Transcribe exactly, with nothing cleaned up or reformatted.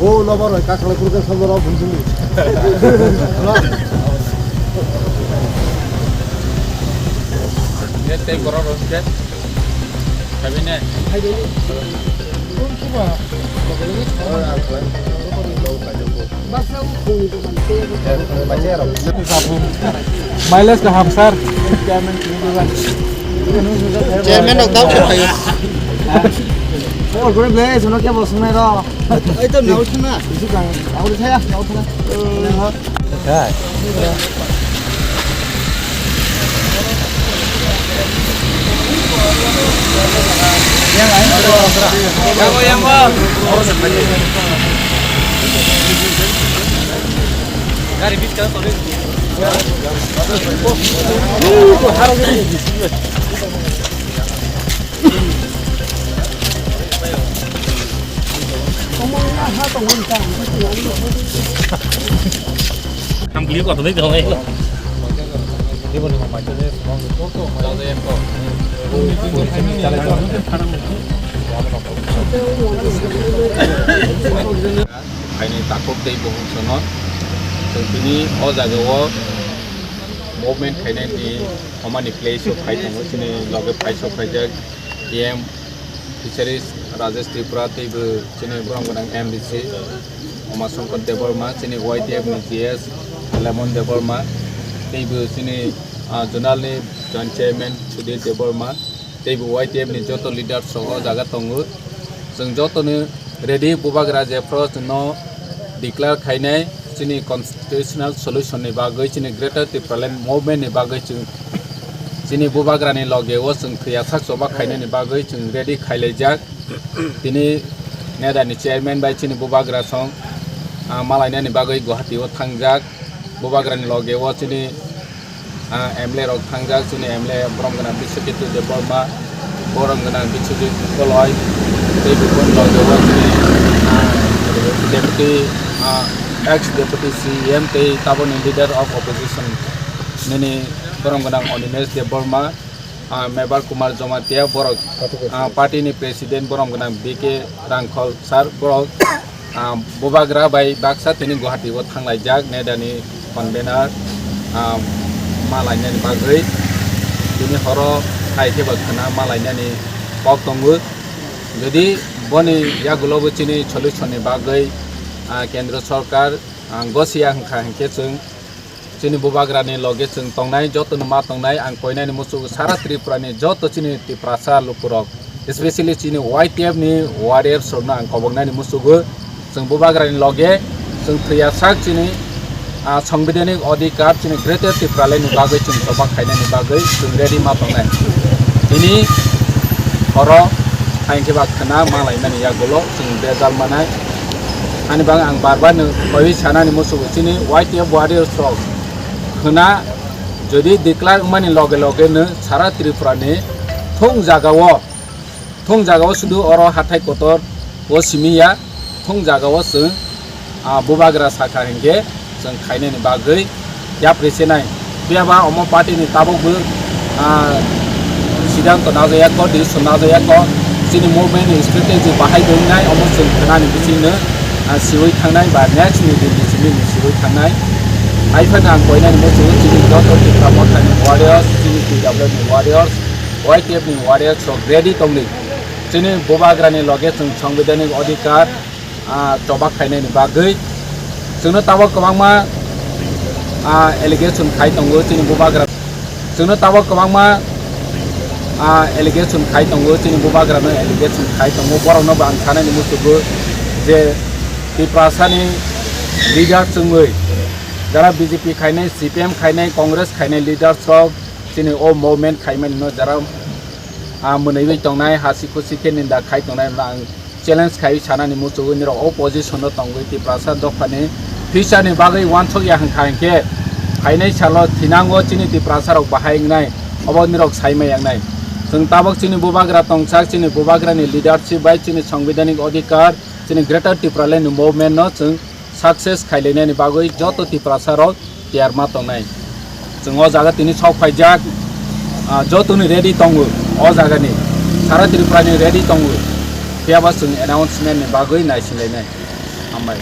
O lobar bai kakhwlai kurkhe samno rw bunsini. Tei borok rw khe. Khabine. Mileage kaham, sir. Chairman rok tamo khayo. Oh, group le, sono khe bo songnai rw. Ei to nau thana. Bisu kang. Nau thaya, nau thana. Ang beli kok tadi dong eh. Khaini takhuk tei bukhuk sono. Chwng tini o jaga o movement khainai ni omani place o phai tongo, chini loge phai sok phaijak E M Fisheries Rajesh Tripura tei bo chini borom gwnang M D C Uma Shankar Debbarma, chini Y T F ni G S Lemon Debbarma, tei bo chini, ah, zonal ni joint chairman Sudhir Debbarma, tei bo Y T F ni joto leaders rok o jaga tongo. Chwng joto no ready, bubagra jephru chwngno declare khainai chini constitutional solution ni bagwi, chini Greater Tipraland movement ni bagwi chwng chini bubagra ni loge o chwng thwiyasak choba khainani bagwi chwng ready khailaijak. Tini NEDA ni chairman bai chini bubagra song, ah, malainani bagwi Guwahati o thangjak. Bubagra ni loge o chini ah, M L A rok thangjak, chini M L A borom gwnang Biswaketu Debbarma, borom gwnang Biswajit Koloi, tei bini loge o chini, ah, Deputy, ah, ex Deputy C E M tei taboni Leader of Opposition nini borom gwnang Animesh Debbarma, ah, Mebar Kumar Jamatia, borok, ah, party ni President borom gwnang B K Rangkhol sir, borok, ah, bubagra bai baksa tini Guwahati o thanglaijak, NEDA ni convener, ah, malainani bagwi. Tini horo hai khe bo khwna malainani kok tongo. Jodi boni yagulo bo chini solution ni bagwi, ah, Kendra Sorkar, ah, gosiya hwnkha hinkhe chwng chini bubagrani loge chwng tongnai, jotono ma tongnai, ang koinani muchungo sara Tripurani joto chini Tiprasa lukurok, especially chini Y T F ni warriors rokno ang koboknani muchungo. Chwng bubagrani loge chwng thwiyasak chini, ah, sangbidhanik adhikar chini Greater Tipraland ni bagwi chwng choba khainani bagwi chwng ready ma tongnai. Tini oro hai khe ba khwna ma laimani yagulo chwng bejal manai. Ani bagwi ang bar bar no kaiwi sanani muchungo chini Y T F warriors rok khwna jodi declare wngmani loge loge no sara Tripura ni thung jaga o, thung jaga o sudu oro hathai kotor o simi ya, thung jaga o chwng, ah, bubagra sakha hinkhe chwng khainani bagwi yapri se nai. Phiya ba omo party ni tabuk bo, ah, siddhanto najaya kho, decision najaya kho. Chini movement ni strategy bahai bo wngnai, omo chwng khnani bisingno, ah, siwi thangnai ba next ni din ni simi ni siwi thangnai. Hai phano ang koinani muchungo chini joto Tipra Motha ni warriors, chini T W ni warriors, Y T F ni warriors rok ready tongdi. Chini bubagra ni loge chwng sangbidhanik adhikar, ah, choba khainani bagwi. Chwngno tabuk kwbangma, ah, allegation khai tongo chini bubagra. Chwngno tabuk kwbangma, ah, allegation khai tongo chini bubagrano allegation khai tongo. Borokno bo ang sanani muchungo je Tiprasani leader chwngwi jara B J P khainai, C P M khainai, Congress khainai leaders rok chini o movement khaimani no jara, ah, mwnwiwi tongnai, hasi khusi khe ninda khai tongnai rokno ang challenge khai sanani muchungo nirok o position o tongwi Tiprasa dophani future ni bagwi uansuk ya hwnkha hinkhe phainai salo thinango chini Tiprasa rok bahai wngnai obo nirok sai maya wngnai. Chwng tabuk chini bubagra tongsak, chini bubagra ni leadership bai chini sangbidhanik adhikar, chini Greater Tipraland ni movement no chwng success khailainani bagwi joto Tiprasa rok tiyar ma tongnai. Chwng o jaga tini sok phaijak, ah, jotoni ready tongo, o jaga ni sara Tripura ni ready tongo. Phiya ba chwng announcement ni bagwi naisinglai nai. Hambai.